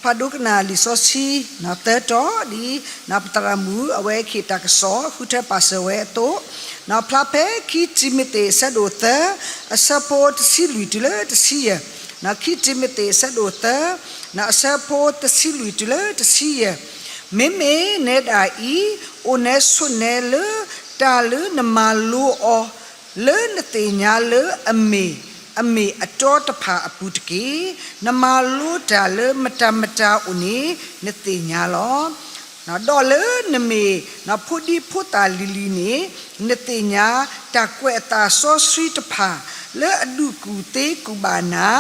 ပဖးဒိကနၣ်လံာ်စီဆှံ သၢတီၤ ဒ်ပသရၣ်မုၣ်အဝဲဟ့ၣ်တၢ်ကစီၣ် ဃုထၢပာ်စၢၤဝဲအသိး, ဖျါဖဲခံတံၤမသ့း အဆၢဒိၣ်သၢ အဆၢဖိတဆံလွံၢ်တုၤလၢတဆံယဲၢ်, ခံတံၤမသ့း အဆၢဒိၣ်သၢ အဆၢဖိတဆံလွံၢ်တုၤလၢတဆံယဲၢ်, မ့မ့ၢ်နဲဒၣ်အံၤ အိၣ်နဲဆိးနဲလၢ တၢ်လၢနမၤလိအီၤ လၢနသ့ၣ်ညါလၢအမ့ၢ် အမ့ၢ်အတီတဖၣ်အပူၤတက့ၢ်. နမၤလိတၢ်လၢမတၤမတၤအိၣ်န့ၣ် နသ့ၣ်ညါလီၤ. ဒီးလၢနမ့ၢ်ဖိဒံဖိသၣ်လံၤလံၤန့ၣ် နသ့ၣ်ညါတၢ်ကွဲးအသးစီဆှံတဖၣ် လၢအဒုးကူၣ်သ့ကူၣ်ဘၣ်နၤ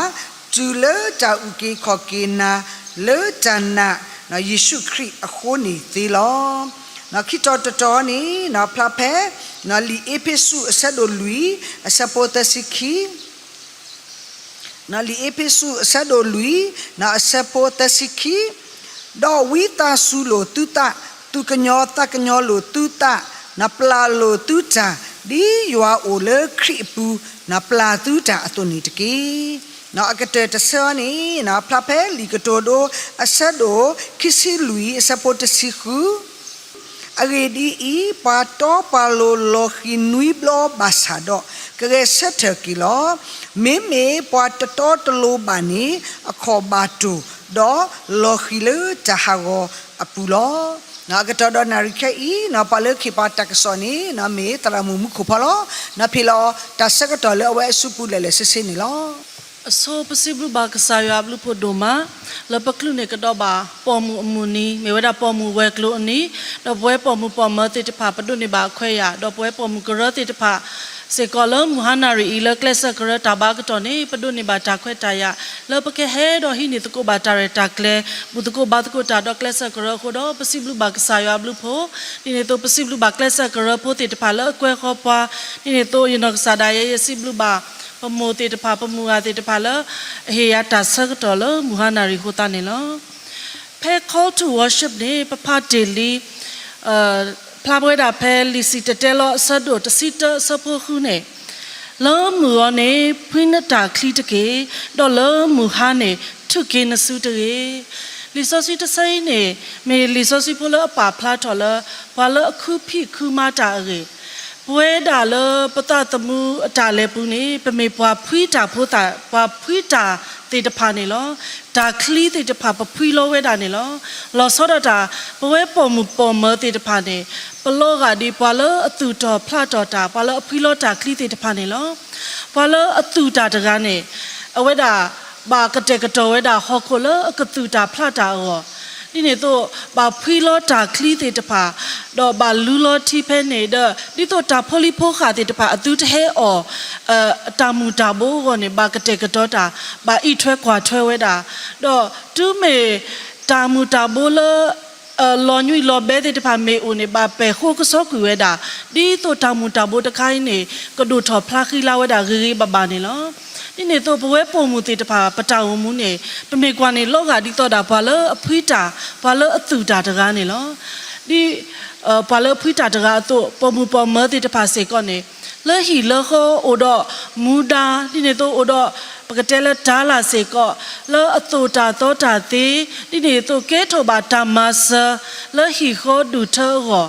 တုၤလၢတၢ်အုၣ်က့ၤခီၣ်က့ၤနၤ လၢတၢ်နာ်ယ့ၣ်ၡူးခရံာ်အဃိန့ၣ်သ့လီၤ. ခံတီၤတတီၤန့ၣ် ဖျါဖဲ လံာ်အ့းဖ့းစူး အဆၢဒိၣ်လွံၢ် အဆၢဖိသၢဆံခံ, လံာ်အ့းဖ့းစူး အဆၢဒိၣ်လွံၢ် အဆၢဖိသၢဆံခံ, ဒီးဝံသးစူၤလိာ်သုသး, သူၣ်ကညီၤသးကညီၤလိာ်သုသး, ပျၢ်လိာ်သုတၢ်, ဒ်ယွၤအိၣ်လၢခရံာ်အပူၤ ပျၢ်သုတၢ်အသိးန့ၣ်တက့ၢ်. အကတၢၢ်တဆၢန့ၣ် ဖျါဖဲလံာ်ကတိၤဒိ အဆၢဒိၣ်ခံဆံလွံၢ် အဆၢဖိတဆံဃု, အဂ့ၢ်ဒ်အံၤ, ပှၤတီပှၤလိၤလီၤဃံၤနွံဘျီဘၣ်ဆၣ်ဒီး ကဂဲၤဆၢထၢၣ်က့ၤလီၤ. မ့မ့ၢ်ပှၤတတီတလိၤဘၣ်န့ၣ် အခီၣ်ဘၣ်တိၢ်, ဒီးလီၤဃံၤလၢတၢ်ဟးဂီၤအပူၤလီၤ. အကတီၢ်ဒီးနၣ်ရံၣ်ခဲအံၤ ပှၤလၢကဟ့ၣ်ပှၤတၢ်ကစီၣ်န့ၣ် မ့ၢ်သရၣ်မုၣ်မူခိၣ်ဖီလီၤ. ဖဲလီၤတၢ်ဆၢကတီၢ်လၢအဝဲအစုပူၤလဲၣ်လဲၣ်ဆ့ဆ့န့ၣ်လီၤ. အဆိ ပစံးဘျုးဘၣ်ကစၢ်ယွၤအဘျုးဖှိၣ်ဒိၣ်မး လၢပချုးန့ၣ်ကဒီးဘၣ် ပိာ်မုၣ်အမုၢ်နံၤ မ့ၢ်ဝဲဒၣ်ပိာ်မုၣ်ဝဲၤကျိၤအနံၤ, ဒီးပဝဲပိာ်မုၣ်ပိာ်မၢၤသ့ၣ်တဖၣ် ပဒိးန့ၢ်ဘၣ်အခွဲးယာ်, ဒီးပဝဲပိာ်မုၣ်ကရၢသ့ၣ်တဖၣ်စ့ၢ်ကီး လၢမုၢ်ဟါနၣ်ရံၣ်အံၤ လၢကျဲးစၢးကရၢတၢ်ဘါအကတီၢ်န့ၣ် ပဒိးန့ၢ်ဘၣ်တၢ်ခွဲးတၢ်ယာ် လၢပကဟဲဒီးဟံးန့ၢ်သကိးဘၣ်တၢ်ရဲၣ်တၢ်ကျဲၤ ဘူၣ်သကိးဘါသကိးတၢ်ဒီးကျဲးစၢးကရၢအဃိဒီး ပစံးဘျုးဘၣ်ကစၢ်ယွၤအဘျုးဖှိၣ်, ဒ်န့ၣ်အသိး ပစံးဘျုးဘၣ်ကျဲးစၢးကရၢဖိသ့ၣ်တဖၣ်လၢအကွဲဃီပှၤ, ဒ်န့ၣ်အသိး ယနီၢ်ကစၢ်ဒၣ်ယဲ ယစံးဘျုးဘၣ် ပမိၢ်သ့ၣ်တဖၣ် ပမုၢ်ဂၤသ့ၣ်တဖၣ်လၢ အဟ့ၣ်ယၤတၢ်ဆၢကတီၢ်လၢမုၢ်ဟါနၣ်ရံၣ်အဃိသတးန့ၣ်လီၤ. ဖဲ Call to Worship န့ၣ် ပဖးတ့ၢ်လံ ဖျါဝဲဒၣ်ဖဲလံာ်စံၣ်တဲၤတဲလီၤအဆၢဒိၣ်တဆံတၢအဆၢဖိဃုန့ၣ်, လၢမုၢ်ဂီၤန့ၣ် ဖှံနတၢ်ချံတက့ၢ်, ဒီးလၢမုၢ်ဟါန့ၣ် ထုးက့ၤနစုတဂ့ၤ. လံာ်စီဆှံတဆၢအံၤန့ၣ် မ့ၢ်လံာ်စီဆှံဖိလၢအပာ်ဖျါထီၣ်လၢ ပှၤလၢအခုဖံးခုမၤတၢ်အဂ့ၢ်, ပဝဲဒၣ်လၢပသးသမူအတၢ်လဲၤပူၤန့ၣ် ပမ့ၢ်ပှၤဖှံတၢ်ဖိသၣ် ပှၤဖှံတၢ်သ့ၣ်တဖၣ်န့ၣ်လီၤ. တၢ်ချံသ့ၣ်တဖၣ်ပဖှံလီၤဝဲဒၣ်န့ၣ်လီၤ. လီၤဆီဒၣ်တၢ် ပဝဲပိာ်မုၣ်ပိာ်မၢၤသ့ၣ်တဖၣ်န့ၣ် ပလီၤဂာ်ဒ်ပှၤလၢအသူၣ်ထီၣ်ဖျးထီၣ်တၢ် ပှၤလၢအဖှံလီၤတၢ်ချံသ့ၣ်တဖၣ်န့ၣ်လီၤ. ပှၤလၢအသူၣ်တၢ်တဂၤန့ၣ် အဝဲဒၣ် ဘၣ်ကတဲာ်ကတီၤဝဲဒၣ်ဟီၣ်ခိၣ်လၢအကသူၣ်တၢ်ဖျးတၢ်အဂီၢ်, ဒ်န့ၣ်အသိး ဘၣ်ဖှံလီၤတၢ်ချံသ့ၣ်တဖၣ် ဒီးဘၣ်လူလီၤထံဖဲန့ၣ်ဒီး ဒ်သိးတၢ်ဖိလံၤဖိဃာ်သ့ၣ်တဖၣ်အသုတဟဲအီၣ် တၢ်မုၢ်တၢ်ဘိအဂီၢ်န့ၣ် ဘၣ်ကတဲာ်ကတီၤတၢ် ဘၣ်အံးထွဲကွၢ်ထွဲဝဲဒၣ်, ဒီးတုၤမ့ၢ်တၢ်မုၢ်တၢ်ဘိလၢ လီၤညွံးလီၤဘဲသ့ၣ်တဖၣ်မ့ၢ်အိၣ်န့ၣ် ဘၣ်ပဲာ်ဃိကဆှီကွံာ်ဝဲဒၣ် ဒ်သိးတၢ်မုၢ်တၢ်ဘိတခါအံၤန့ၣ် ကဒိၣ်ထီၣ်ဖျါဃံလၤဝဲဒၣ်ဂ့ၤဂ့ၤဘၣ်ဘၣ်န့ၣ်လီၤ. ဒ်န့ၣ်အသိး ပဝဲပိာ်မုၣ်သ့ၣ်တဖၣ် ပတၢ်အိၣ်မူန့ၣ် ပမ့ၢ်ကွၢ်န့ၣ် လီၤဂာ်ဒ်သိးဒၣ်ပှၤလၢအဖှံတၢ် ပှၤလၢအသူၣ်တၢ်တဂၤန့ၣ်လီၤ. ဒ် ပှၤလၢအဖှံတၢ်တဂၤအသိး ပိာ်မုၣ်ပိာ်မၢၤသ့ၣ်တဖၣ်စ့ၢ်ကီးန့ၣ် လၢဟံၣ်လၢဃီအိၣ်ဒီးမူဒါ ဒ်န့ၣ်အသိးအိၣ်ဒီး ပကတဲလၢတၤလၢ်စ့ၢ်ကီး လၢအသိၣ်တၢ်သီတၢ်သ့ ဒ်န့ၣ်အသိးကဲထီၣ်ဘၣ်တၢ်မၤစၢၤ လၢဟံၣ်ဃီဒူၣ်ထၢအဂီၢ်,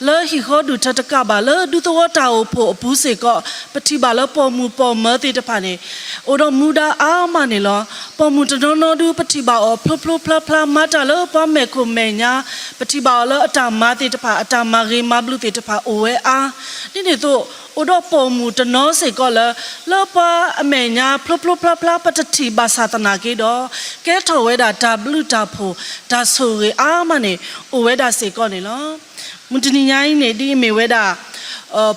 လၢဟံၣ်ဃီဒူၣ်ထၢတကးဘၣ် လၢဒူသဝီတၢ်အိၣ်ဖှိၣ်အပူၤစ့ၢ်ကီး ပထံၣ်ဘၣ်လၢပိာ်မုၣ်ပိာ်မၢၤသ့ၣ်တဖၣ်န့ၣ် အိၣ်ဒီးမူဒါအါမးန့ၣ်လီၤ. ပိာ်မုၣ်တနီၤနီၤဒုး ပထံၣ်ဘၣ်အီၤဖျိဖျိဖျါဖျါ မၤတၢ်လၢပှၤမဲာ်ခိၣ်မဲာ်ညါ, ပထံၣ်ဘၣ်အီၤလၢအတၢ်မၤသ့ၣ်တဖၣ် အတၢ်မၤဂ့ၤမၤဘျုးသ့ၣ်တဖၣ်အိၣ်ဝဲအါ, ဒ်န့ၣ်အသိး အိၣ်ဒီးပိာ်မုၣ်တနီၤစ့ၢ်ကီးလၢ လၢပှၤအမဲာ်ညါဖျိဖျိဖျါဖျါ ပတထံၣ်ဘၣ်ဆၣ်သနာ်က့ဒီး ကဲထီၣ်ဝဲဒၣ်တၢ်ဘျုးတၢ်ဖှိၣ် တၢ်ဆိၣ်ဂ့ၤအါမးန့ၣ် အိၣ်ဝဲဒၣ်စ့ၢ်ကီးန့ၣ်လီၤ. မုၢ်တနံၤညါအံၤန့ၣ် ဒ်အမ့ၢ်ဝဲဒၣ်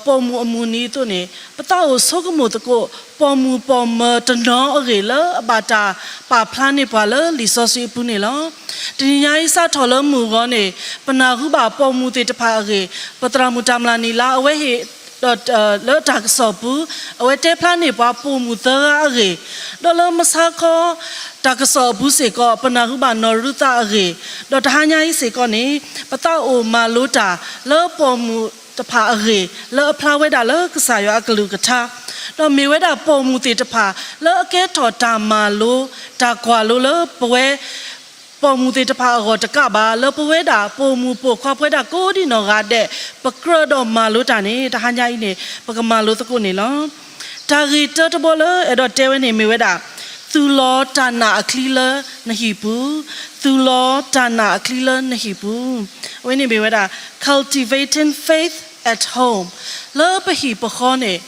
ပိာ်မုၣ်အမုၢ်နံၤအသိးန့ၣ် ပသးအိၣ်ဆိကမိၣ်သကိး ပိာ်မုၣ်ပိာ်မၢၤတနီၤအဂ့ၢ် လၢအဘၣ်တၢ်ပာ်ဖျါန့ၢ်ပှၤလၢလံာ်စီဆှံအပူၤန့ၣ်လီၤ. တနံၤညါအံၤစးထီၣ်လၢမုၢ်ဂီၤန့ၣ် ပနၢ်ဟူဘၣ်ပိာ်မုၣ်သ့ၣ်တဖၣ်အဂ့ၢ် ပသရၣ်မုၣ်တၢ်မျၢ်နံၤလါ အဝဲဟ့ၣ် ဒီးလၢတၢ်ကစီၣ်ပူၤ အဝဲတဲဖျါန့ၢ်ပှၤပိာ်မုၣ်သၢဂၤအဂ့ၢ်, ဒီးလၢမဆါခီ တၢ်ကစီၣ်အပူၤစ့ၢ်ကီး ပနၢ်ဟူဘၣ်နီၢ်ရူၤသးအဂ့ၢ်, ဒီးတဟါညါအံၤစ့ၢ်ကီးန့ၣ် ပသးအိၣ်မၤလိတၢ် လၢပိာ်မုၣ်တဖၣ်အဂ့ၢ် လၢအဖျါဝဲဒၣ်လၢကစၢ်ယွၤအကလုၢ်ကထါ, ဒီးမ့ၢ်ဝဲဒၣ်ပိာ်မုၣ်သ့ၣ်တဖၣ် လၢအကဲထီၣ်တၢ်မၤလိ တၢ်ကွၢ်လိလၢပဝဲ ပိာ်မုၣ်သ့ၣ်တဖၣ်အဂီၢ်တကးဘၣ်, လၢပဝဲဒၣ်ပိာ်မုၣ်ပိာ်ခွါပဝဲဒၣ်ကိးဒံနီၢ်ဂၤဒဲး ပကြၢးဒီးမၤလိတၢ်န့ၣ် တဟါညါအံၤန့ၣ် ပကမၤလိသကိးန့ၣ်လီၤ. တၢ်ဂ့ၢ်တၢတဘီလၢအဲၣ်ဒိးတဲဝဲန့ၣ်မ့ၢ်ဝဲဒၣ် သူၣ်လီၤတၢ်နာ်အချံလၢနဟံၣ်ပူၤ, သူၣ်လီၤတၢ်နာ်အချံလၢနဟံၣ်ပူၤ, အဝဲန့ၣ်မ့ၢ်ဝဲဒၣ် Cultivating Faith at Home လၢပဟံၣ်ပဃီန့ၣ်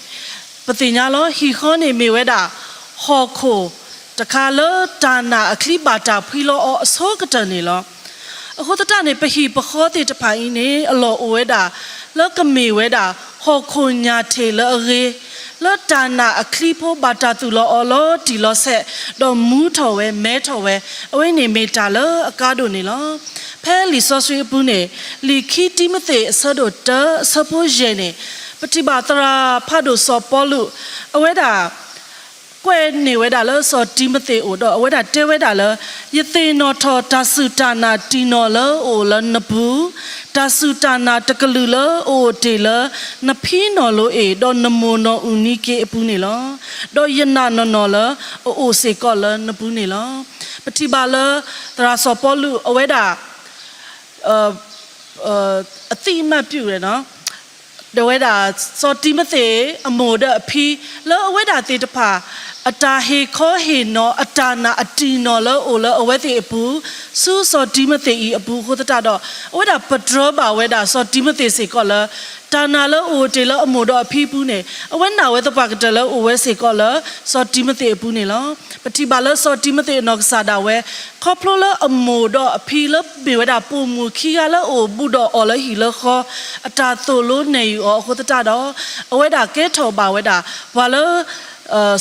ပသ့ၣ်ညါလီၤ. ဟံၣ်ဃီန့ၣ်မ့ၢ်ဝဲဒၣ် ဟီၣ်ခိၣ်တခါလၢတၢ်နာ်အချံဘၣ်တၢ်ဖှံလီၤအီၤအဆိကတၢၢ်န့ၣ်လီၤ. အဃိသတးန့ၣ် ပဟံၣ်ပဃီသ့ၣ်တဖၣ်အံၤန့ၣ် အလီၢ်အိၣ်ဝဲဒၣ် လၢကမ့ၢ်ဝဲဒၣ် ဟီၣ်ခိၣ်ညၣ်ထံးလၢအဂ့ၤ, လၢတၢ်နာ်အချံဖိဘၣ်တၢ်သူၣ်လီၤအီၤလီၤတံၢ်လီၤဆဲး, ဒီးမူထီၣ်ဝဲ မဲထီၣ်ဝဲ, အဝဲန့ၣ်မ့ၢ်တၢ်လၢအကါဒိၣ်န့ၣ်လီၤ. ဖဲလံာ်စီဆှံအပူၤန့ၣ် လံာ်ခံတံၤမသ့းအဆၢဒိၣ်တၢအဆၢဖိယဲၢ်န့ၣ် ပထံၣ်ဘၣ်သရၣ်ဖးဒိၣ်စီၤပီလူး အဝဲဒၣ် ကွဲးန့ၢ်ဝဲဒၣ်လၢစီၤတံၤမသ့းအအိၣ်ဒီး အဝဲဒၣ်တဲဝဲဒၣ်လၢ ယသ့ၣ်နီၣ်ထီၣ်တၢ်စူၢ်တၢ်နာ်တံၢ်နီၢ်လၢအအိၣ်လၢနပူၤ, တၢ်စူၢ်တၢ်နာ်တကလုာ်လၢအအိၣ်တ့ၢ်လၢ နဖံနီၢ်လိၤအ့ၣ် ဒီးနမိၢ်နီၢ်အုၣ်နံက့အပူၤန့ၣ်လီၤ. ဒီးယနာ်နီၢ်နီၢ်လၢအအိၣ်စ့ၢ်ကီးလၢနပူၤန့ၣ်လီၤ. ပထံၣ်ဘၣ်လၢ သရၣ်စီၤပီလူး အဝဲဒၣ် အသံးမၢ်ပျုၣ်ဝဲ ဒီးဝဲဒၣ် စီၤတံၤမသ့းအမိၢ်ဒီးအဖံ လၢအဝဲဒၣ်သ့ၣ်တဖၣ် အတၢ်ဟ့ၣ်ခီဟ့ၣ်နီၤ အတၢ်နာ်အတံၢ်နီၢ်လၢအအိၣ်လၢအဝဲသ့ၣ်အပူၤ ဆူစီၤတံၤမသ့းအံၤအပူၤအဃိသတးဒီး အဝဲဒၣ်ပတြၢၤဘၣ်ဝဲဒၣ် စီၤတံၤမသ့းစ့ၢ်ကီးလၢ တၢ်နာ်လၢအအိၣ်တ့ၢ်လၢအမိၢ်ဒီးအဖံအပူၤန့ၣ် အဝဲနာ်ဝဲသပှၢ်ကတၢၢ်လၢအအိၣ်ဝဲစ့ၢ်ကီးလၢ စီၤတံၤမသ့းအပူၤန့ၣ်လီၤ. ပထံၣ်ဘၣ်လၢစီၤတံၤမသ့းအနီၢ်ကစၢ်ဒၣ်ဝဲ ခီဖျိလၢအမိၢ်ဒီးအဖံလၢမ့ၢ်ဝဲဒၣ်ပိာ်မုၣ်ခံဂၤလၢအအိၣ်ဘူးဒီးအီၤလၢဟံၣ်လၢဃီ အတၢ်သိၣ်လိနဲၣ်ယုာ်အီၤအဃိသတးဒီး အဝဲဒၣ်ကဲထီၣ်ဘၣ်ဝဲဒၣ် ပှၤလၢ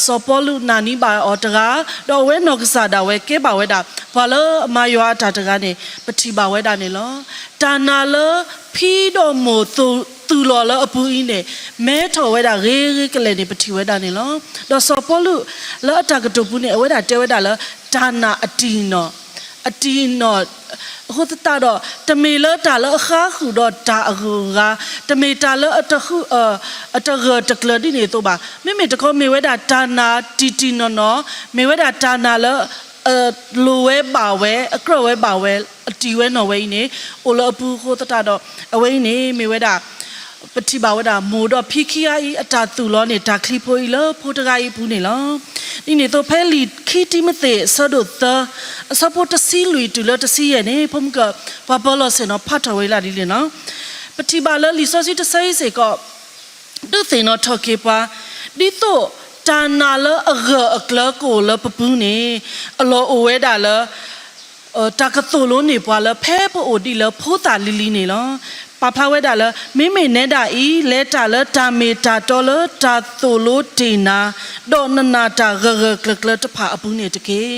စီၤပီလူးနာ်န့ၢ်ဘၣ်အီၤတဂၤ, ဒီးအဝဲနီၢ်ကစၢ်ဒၣ်ဝဲကဲဘၣ်ဝဲဒၣ် ပှၤလၢအမၤယွၤအတၢ်တဂၤန့ၣ် ပထံၣ်ဘၣ်ဝဲဒၣ်န့ၣ်လီၤ. တၢ်နာ်လၢဖံဒီးမိၢ်သူၣ်လီၤလၢအပူၤအံၤန့ၣ် မဲထီၣ်ဝဲဒၣ်ဂ့ၤဂ့ၤကလဲာ်န့ၣ် ပထံၣ်ဝဲဒၣ်န့ၣ်လီၤ. ဒီးစီၤပီလူးလၢအတၢ်ကတိၤပူၤန့ၣ် အဝဲဒၣ်တဲဝဲဒၣ်လၢ တၢ်နာ်အတံၢ်နီၢ် အတံၢ်နီၢ် အဃိသတးဒီး တမ့ၢ်လၢတၢ်လၢအဃါဃုာ်ဒီးတၢ်အဂုၤအဂၤ, တမ့ၢ်တၢ်လၢအတဃု အတဂၢၢ်တကျၢၤဒ်န့ၣ်အသိးဘၣ်. မ့မ့ၢ်တခီမ့ၢ်ဝဲဒၣ်တၢ်နာ်တံၢ်တံၢ်နီၢ်နီၢ်, မ့ၢ်ဝဲဒၣ်တၢ်နာ်လၢ အလိၤဝဲဘၣ်ဝဲ, အကြၢးဝဲဘၣ်ဝဲ, အတံၢ်ဝဲနီၢ်ဝဲအံၤန့ၣ် အိၣ်လၢအပူၤအဃိသတးဒီး အဝဲအံၤန့ၣ်မ့ၢ်ဝဲဒၣ် ပထံၣ်ဘၣ်ဝဲဒၣ် မိၢ်ဒီးဖံခံဂၤအံၤ အတၢ်သူၣ်လီၤန့ၢ် တၢ်ချံဖိအံၤလၢဖိတဂၤအံၤအပူၤန့ၣ်လီၤ. ဒ်န့ၣ်အသိး ဖဲလံာ်ခံတံၤမသ့း အဆၢဒိၣ်သၢ အဆၢဖိတဆံလွံၢ်တုၤလၢတဆံယဲၢ်န့ၣ် ဖိမုၣ်က ပှၤပၢၤလီၢ်ဆ့ၣ်နီၤ ဖးထီၣ်ဝဲလၢဒ်လဲၣ်နီၤ. ပထံၣ်ဘၣ်လၢလံာ်စီဆှံတဆၢအံၤစ့ၢ်ကီး ဒုးသ့ၣ်နီၣ်ထီၣ်က့ၤပှၤ ဒ်သိးတၢ်နာ်လၢအဂၢၢ်အကျၢၤကအိၣ်လၢပပူၤန့ၣ် အလီၢ်အိၣ်ဝဲဒၣ်လၢ တၢ်ကသိၣ်လိန့ၢ်ပှၤလၢဖဲပအိၣ်ဒံးလၢဖိသၣ်လံၤလံၤန့ၣ်လီၤ. ပာ်ဖျါဝဲဒၣ်လၢ မ့မ့ၢ်နဲဒၣ်အံၤ လဲၤတၢ်လၢတၢ်မ့ၢ်တၢ်တီလၢတၢ်သိၣ်လိတ့ၢ်နၤ, ဒီးနနာ်တၢ်ဂၢၢ်ဂၢၢ်ကျၢၤကျၢၤတဖၣ်အပူၤန့ၣ်တက့ၢ်.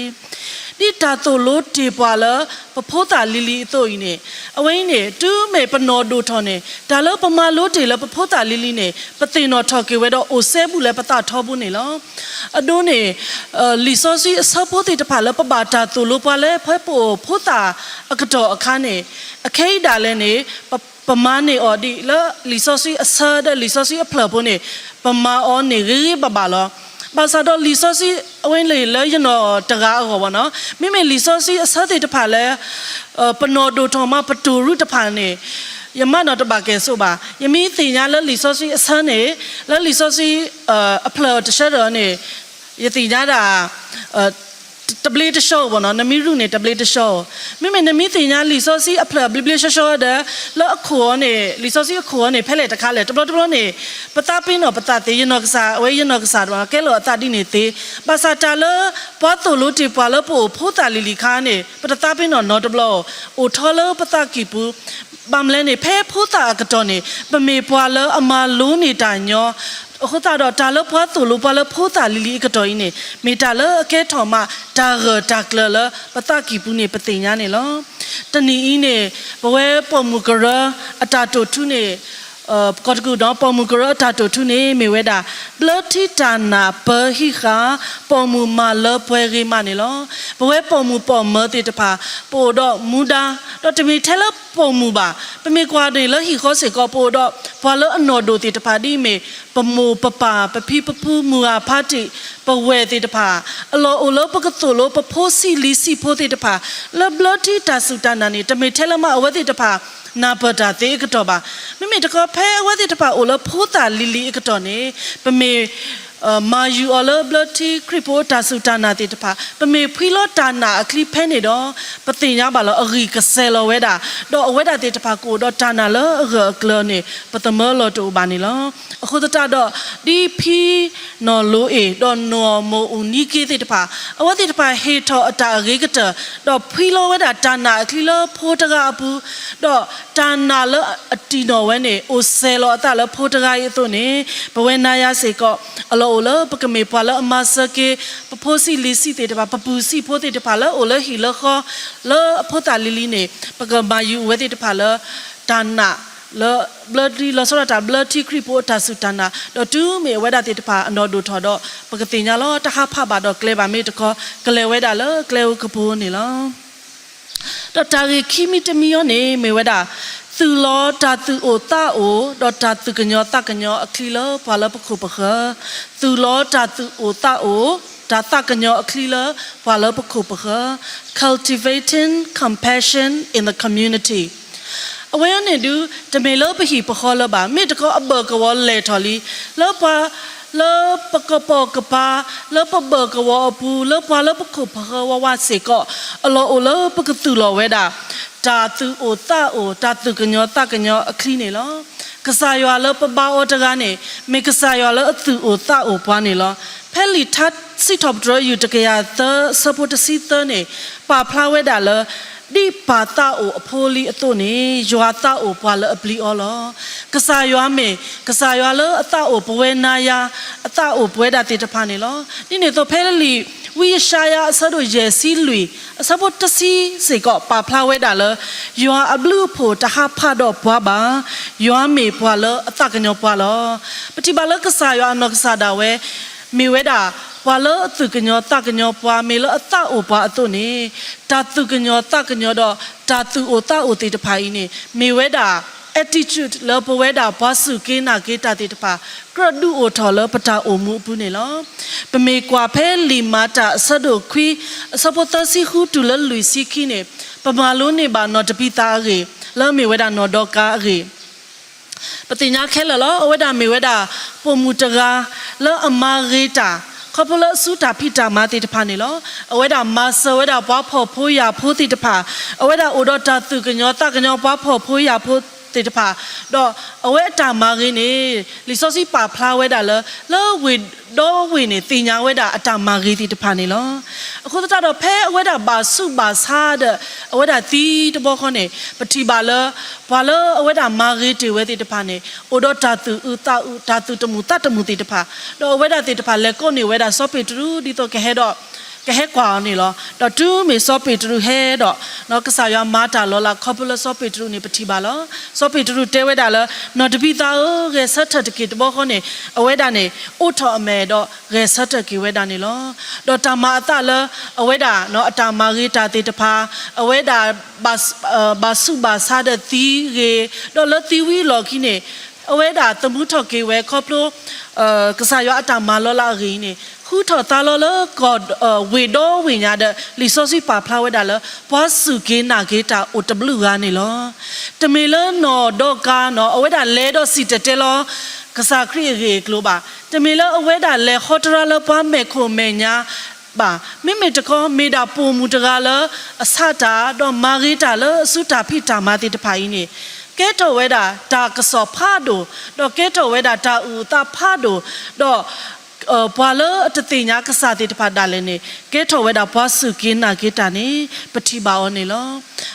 ဒ်တၢ်သိၣ်လိတ့ၢ်ပှၤလၢ ပဖိသၣ်လံၤလံၤအသိးအံၤန့ၣ် အဝဲအံၤန့ၣ် တုၤမ့ၢ်ပနီၢ်ဒိၣ်ထီၣ်န့ၣ် တၢ်လၢပမၤလိတ့ၢ်လၢပဖိသၣ်လံၤလံၤန့ၣ် ပသ့ၣ်နီၣ်ထီၣ်က့ၤဝဲဒီးအိၣ်စဲဘူးလၢပသးထီဘိန့ၣ်လီၤ. အဒိန့ၣ် လံာ်စီဆှံအဆၢဖိသ့ၣ်တဖၣ်လၢပဘၣ်တၢ်သိၣ်လိပှၤလၢဖဲပအိၣ်ဖိသၣ်အကတီၢ်အခါန့ၣ် အခဲအံၤဒၣ်လဲာ်န့ၣ် ပမၤန့ၢ်အီၤဒ်လၢလံာ်စီဆှံအဆၢဒီးလံာ်စီဆှံအဖျၢၣ်ဖိန့ၣ် ပမၤအီၤန့ၣ်ဂ့ၤဂ့ၤဘၣ်ဘၣ်လီၤ. ဘၣ်ဆၣ်ဒီးလံာ်စီဆှံအဝဲန့ၣ်လၢယနီၢ်တဂၤအဂီၢ်ဘၣ်နီၤ မ့မ့ၢ်လံာ်စီဆှံအဆၢသ့ၣ်တဖၣ်လၢ ပနီၢ်ဒိၣ်ထီၣ်မးပတိၢ်ရူၢ်တဖၣ်န့ၣ် ယမၤနီၣ်တဘၣ်ကဲၣ်ဆိးဘၣ်. ယမ့ၢ်သ့ၣ်ညါလၢလံာ်စီဆှံအဆၢန့ၣ် လၢလံာ်စီဆှံ အဖျၢၣ်တဆၢဒီးန့ၣ် ယသ့ၣ်ညါဒၣ် တဘျ့တဆှီဧိၤဘၣ်နီၤ နမ့ၢ်ရူၢ်န့ၣ် တဘျ့တဆှီဧိၤ. မ့မ့ၢ်နမ့ၢ်သ့ၣ်ညါလံာ်စီဆှံအဖျၢၣ်ဘျ့ဘျ့ဆှီဆှီဒီး လၢအခိၣ်အီၤန့ၣ် လံာ်စီဆှံအခိၣ်အီၤန့ၣ် ဖဲလဲၣ်တခါလဲၣ် တဘျီတဘျီန့ၣ် ပသးပ့ၤနီၣ်ပသးသ့ ယနီၢ်ကစၢ် အဝဲယနီၢ်ကစၢ်တဘၣ် ကဲလီၤအသးဒ်န့ၣ်သ့. ဘၣ်ဆၣ်တၢ်လၢ ပှၤသိၣ်လိတ့ၢ်ပှၤလၢပအိၣ်ဖိသၣ်လံၤလံၤခါန့ၣ် ပတသးပ့ၤနီၣ်နီတဘျီဧိၤ အိၣ်ထီလၢပသးကံၢ်ပူၤ ဘၣ်မလဲၣ်န့ၣ် ဖဲဖိသၣ်အကတီၢ်န့ၣ် ပမ့ၢ်ပှၤလၢအမၤလိန့ၢ်တၢ်ညီ အဃိသတးဒီး တၢ်လၢပှၤသိၣ်လိပှၤလၢဖိသၣ်လံၤလံၤအကတီၢ်အံၤန့ၣ် မ့ၢ်တၢ်လၢအကဲထီၣ်မး တၢ်ဂၢၢ်တၢ်ကျၢၤလၢပသးကံၢ်ပူၤန့ၣ် ပသ့ၣ်ညါန့ၣ်လီၤ. တနံၤအံၤန့ၣ် ပဝဲပိာ်မုၣ်ကရၢအတၢ်တိာ်ထူန့ၣ် ပကီၢ်တကုာ်ဒီးပိာ်မုၣ်ကရၢအတၢ်တိာ်ထူန့ၣ် မ့ၢ်ဝဲဒၣ် ဘျၢထံတၢ်နာ်ပၢဟံးဃာ် ပိာ်မုၣ်မၤလၢပှဲၤဂ့ၤမးန့ၣ်လီၤ. ပဝဲပိာ်မုၣ်ပိာ်မၢၤသ့ၣ်တဖၣ် ပအိၣ်ဒီးမူဒါ ဒီးတမ့ၢ်ထဲလၢပိာ်မုၣ်ဘၣ် ပမ့ၢ်ကွၢ်န့ၣ်လၢဟံၣ်ဃီစ့ၢ်ကီး ပအိၣ်ဒီးပှၤလၢအနီၢ်ဒိၣ်သ့ၣ်တဖၣ်ဒ်အမ့ၢ် ပမိၢ်ပပၢ် ပဖံပဖု မုၢ်ဂၤဖါတံၣ် ပဝဲၢ်သ့ၣ်တဖၣ် အလီၢ်အိၣ်လၢပကသိၣ်လိပဖိဆံးလံၤဆံးဖိသ့ၣ်တဖၣ် လၢဘျၢထံတၢ်စူၢ်တၢ်နာ်န့ၣ် တမ့ၢ်ထဲလၢမးအဝဲသ့ၣ်တဖၣ် နၢ်ပၢၢ်တၢ်သ့အကတီၢ်ဘၣ်. မ့မ့ၢ်တခီ ဖဲအဝဲသ့ၣ်တဖၣ်အိၣ်လၢဖိသၣ်လံၤလံၤအကတီၢ်န့ၣ် ပမ့ၢ် မၤယူၤအီၤလၢဘျၢထံခရံာ်ဖိတၢ်စူၢ်တၢ်နာ်သ့ၣ်တဖၣ် ပမ့ၢ်ဖှံလီၤတၢ်နာ်အချံဖဲန့ၣ်ဒီး ပသ့ၣ်ညါဘၣ်လီၤ အဂံၢ်ကစဲးလီၤဝဲဒၣ်, ဒီးအဝဲဒၣ်သ့ၣ်တဖၣ်ကအိၣ်ဒီးတၢ်နာ်လၢအဂၢၢ်အကျၢၤန့ၣ် ပသမၢလီၤတအိၣ်ဘၣ်န့ၣ်လီၤ. အဃိသတးဒီး ဒ်ဖံနီၢ်လိအ့ၣ် ဒီးနီၢ်မိၢ်အူၣ်နံက့သ့ၣ်တဖၣ် အဝဲသ့ၣ်တဖၣ်ဟ့ၣ်ထီၣ်အတၢ်အဂ့ၤကတၢၢ် ဒီးဖှံလီၤဝဲဒၣ်တၢ်နာ်အချံလၢဖိတဂၤအပူၤ, ဒီးတၢ်နာ်လၢအတံၢ်နီၢ်ဝဲန့ၣ် အိၣ်စဲၤလီၤအသးလၢဖိတဂၤအံၤအသိးန့ၣ် ပဝဲနၤယၤစ့ၢ်ကီး အလီၢ်အိၣ်လၢပကမ့ၢ်ပှၤလၢအမၤစၢၤက့ၤ ပဖိဆံးလံၤဆံးသ့ၣ်တဖၣ် ပပုၢ်ဆံးဖိသ့ၣ်တဖၣ်လၢအိၣ်လၢဟံၣ်လၢဃီ လၢအဖိသၣ်လံၤလံၤန့ၣ် ပကမၤယူၤအဝဲသ့ၣ်တဖၣ်လၢ တၢ်နာ် လၢဘျၢထံ လီၤဆီဒၣ်တၢ်ဘျၢထံခရံာ်ဖိအတၢ်စူၢ်တၢ်နာ် ဒီးတုၤမ့ၢ်အဝဲဒၣ်သ့ၣ်တဖၣ်အနီၢ်ဒိၣ်ထီၣ်ဒီး ပကသ့ၣ်ညါလီၤ တဟးဖးဘၣ်ဒီးကျဲဘၣ်မ့ၢ်တခီ ကလဲၤဝဲဒၣ်လၢကျဲဧိၤကပူၤန့ၣ်လီၤ. ဒီးတၢ်ဂ့ၢ်ခံမံၤတမံၤအံၤန့ၣ် မ့ၢ်ဝဲဒၣ် သူၣ်လီၤတၢ်သူၣ်အိၣ်သးအိၣ် ဒီးတၢ်သူၣ်ကညီၤသးကညီၤအချံလၢပှၤလၢပခိၣ်ပဃၢၤ, သူၣ်လီၤတၢ်သူၣ်အိၣ်သးအိၣ် တၢ်သးကညီၤအချံလၢပှၤလၢပခိၣ်ပဃၢၤ, cultivating compassion in the community. အဝဲန့ၣ်ဒုး တမ့ၢ်လၢပဟံၣ်ပဃီလၢၤဘၣ်, မ့ၢ်တခီအဘၢၣ်ကဝီၤလဲၤထီၣ်လံ, လၢပှၤ လၢပကပိာ်ကပၤ, လၢပဘၢၣ်ကဝီၤအပူၤ, လၢပှၤလၢပခိၣ်ပဃၢၤဝးဝးစ့ၢ်ကီး, အလီၢ်အိၣ်လၢပကသူၣ်လီၤဝဲဒၣ် တၢ်သူၣ်အိၣ်သးအိၣ် တၢ်သူၣ်ကညီၤသးကညီၤအချံန့ၣ်လီၤ. ကစၢ်ယွၤလၢပဘါအီၤတဂၤန့ၣ် မ့ၢ်ကစၢ်ယွၤလၢအသူၣ်အိၣ်သးအိၣ်ပှၤန့ၣ်လီၤ. ဖဲလံာ်ထါစံးထီၣ်ပတြၢၤ ယူၢ် တကယၤသၢ အဆၢဖိတဆံသၢန့ၣ် ပာ်ဖျါဝဲဒၣ်လၢ ဒ်ပၢ်သးအိၣ်အဖိအလံၤအသိးန့ၣ် ယွၤသးအိၣ်ပှၤလၢအပျံၤအီၤလီၤ. ကစၢ်ယွၤမ့ၢ် ကစၢ်ယွၤလၢအသးအိၣ်ပဝဲနၤယၤ အသးအိၣ်ပဝဲဒၣ်သ့ၣ်တဖၣ်န့ၣ်လီၤ. ဒ်န့ၣ်အသိးဖဲလၢလံာ်ဝံယၡါယၤအဆၢဒိၣ်ယဲၢ်ဆံလွံၢ် အဆၢဖိတဆံစ့ၢ်ကီး ပာ်ဖျါဝဲဒၣ်လၢ ယွၤအဘျုးအဖှိၣ်တဟးဖးဒီးပှၤဘၣ်, ယွၤမ့ၢ်ပှၤလၢအသးကညီၤပှၤလီၤ. ပထံၣ်ဘၣ်လၢကစၢ်ယွၤအနီၢ်ကစၢ်ဒၣ်ဝဲ မ့ၢ်ဝဲဒၣ် ပှၤလၢအသူၣ်ကညီၤသးကညီၤပှၤ မ့ၢ်လၢအသးအိၣ်ပှၤအသိးန့ၣ် တၢ်သူၣ်ကညီၤသးကညီၤဒီး တၢ်သူၣ်အိၣ်သးအိၣ်သ့ၣ်တဖၣ်အံၤန့ၣ် မ့ၢ်ဝဲဒၣ် attitude လၢပဝဲဒၣ်ပှၤစူၢ်က့ၤနာ်က့ၤတၢ်သ့ၣ်တဖၣ် ကြၢးဒုးအိၣ်ထီၣ်လၢပတၢ်အိၣ်မူအပူၤန့ၣ်လီၤ. ပမ့ၢ်ကွၢ်ဖဲလံာ်မၤတၢ်အဆၢဒိၣ်ခွံ အဆၢဖိသၢဆံဃုတုၤလၢလွံၢ်ဆံခံန့ၣ် ပမၤလိန့ၢ်ဘၣ်နီၢ်တဘံသးအဂ့ၢ် လၢအမ့ၢ်ဝဲဒၣ်နီၢ်ဒီကၤအဂ့ၢ် ပသ့ၣ်ညါခဲလၢာ်လီၤ. အဝဲဒၣ်မ့ၢ်ဝဲဒၣ် ပိာ်မုၣ်တဂၤ လၢအမၤဂ့ၤတၢ် ခီဖျိလၢအစုတၢ်ဖံးတၢ်မၤသ့ၣ်တဖၣ်န့ၣ်လီၤ. အဝဲဒၣ်မၤစၢၤဝဲဒၣ်ပှၤဖှီၣ်ဖိယာ်ဖိသ့ၣ်တဖၣ်, အဝဲဒၣ်အိၣ်ဒီးတၢ်သူၣ်ကညီၤသးကညီၤပှၤဖှီၣ်ဖိယာ်ဖိသ့ၣ်တဖၣ်, ဒီးအဝဲအတၢ်မၤဂ့ၤန့ၣ် လံာ်စီဆှံပာ်ဖျါဝဲဒၣ်လၢ လၢဝ့ၢ်ဒီဝ့ၢ်န့ၣ် သ့ၣ်ညါဝဲဒၣ်အတၢ်မၤဂ့ၤသ့ၣ်တဖၣ်န့ၣ်လီၤ. အဃိသတးဒီးဖဲအဝဲဒၣ်ဘၣ်ဆူးဘၣ်ဆါဒီး အဝဲဒၣ်သံတဘျီဃီန့ၣ် ပထံၣ်ဘၣ်လၢ ပှၤလၢအဝဲဒၣ်မၤဂ့ၤတ့ၢ်ဝဲသ့ၣ်တဖၣ်န့ၣ် အိၣ်ဒီးတၢ်သူၣ်အုးသးအုး တၢ်သူၣ်တမုာ်သးတမုာ်သ့ၣ်တဖၣ်, ဒီးအဝဲဒၣ်သ့ၣ်တဖၣ်လဲၤကိးန့ၢ်ဝဲဒၣ်စီၤပ့းတရူး ဒ်သိးကဟဲဒီး ကဟဲကွၢ်အီၤန့ၣ်လီၤ. ဒီးတုၤမ့ၢ်စီၤပ့းတရူးဟဲဒီး ကစၢ်ယွၤမၤတၢ်လီၤလးခီဖျိလၢစီၤပ့းတရူးန့ၣ် ပထံၣ်ဘၣ်လီၤ. စီၤပ့းတရူးတဲဝဲဒၣ်လၢ နီၢ်တဘံသးဧၢ, ဂဲၤဆၢထၢၣ်တက့ၢ်တဘျီဃီန့ၣ် အဝဲဒၣ်န့ၣ် အိးထီၣ်အမဲာ်ဒီးဂဲၤဆၢထၢၣ်က့ၤဝဲဒၣ်န့ၣ်လီၤ. ဒီးတၢ်မၤအသးလၢ အဝဲဒၣ်အတၢ်မၤဂ့ၤတၢ်သ့ၣ်တဖၣ်, အဝဲဒၣ် ဘၣ်ဆူးဘၣ်ဆါဒီးသံဂ့ၤ, ဒီးလၢသံဝံၤအလီၢ်ခံန့ၣ် အဝဲဒၣ်သမူထီၣ်က့ၤဝဲခီဖျိ ကစၢ်ယွၤအတၢ်မၤလီၤလးအဂ့ၢ်အံၤန့ၣ် ဃုထီၣ်သါလီၤလၢကီၢ် ဝ့ၢ်ဒီဝ့ၢ်ညါဒီး လံာ်စီဆှံပာ်ဖျါဝဲဒၣ်လၢ ပှၤစူၢ်က့ၤနာ်က့ၤတၢ်အိၣ်တဘျုးဂၤန့ၣ်လီၤ. တမ့ၢ်လၢနီၢ်ဒီကၤနီၤ အဝဲဒၣ်လဲၤဒီးစံၣ်တဲၤတဲလီၤ ကစၢ်ခရံာ်အဂ့ၢ်အကျိၤဘၣ်. တမ့ၢ်လၢအဝဲဒၣ်လဲၤဟီတရါလၢပှၤမဲာ်ခိၣ်မဲာ်ညါ ဘၣ်. မ့မ့ၢ်တခီ မ့ၢ်ဒၣ်ပိာ်မုၣ်တဂၤလၢ အဆးတၢ်ဒီးမၤဂ့ၤတၢ်လၢအစုတၢ်ဖံးတၢ်မၤသ့ၣ်တဖၣ်အံၤန့ၣ် ကဲထီၣ်ဝဲဒၣ်တၢ်ကစီၣ်ဖးဒိၣ်, ဒီးကဲထီၣ်ဝဲဒၣ်တၢ်အုၣ်အသးဖးဒိၣ်, ဒီး ပှၤလၢအတသ့ၣ်ညါကစၢ်သ့ၣ်တဖၣ်ဒၣ်လဲာ်န့ၣ် ကဲထီၣ်ဝဲဒၣ်ပှၤစူၢ်က့ၤနာ်က့ၤတၢ်န့ၣ် ပထံၣ်ဘၣ်အီၤန့ၣ်လီၤ.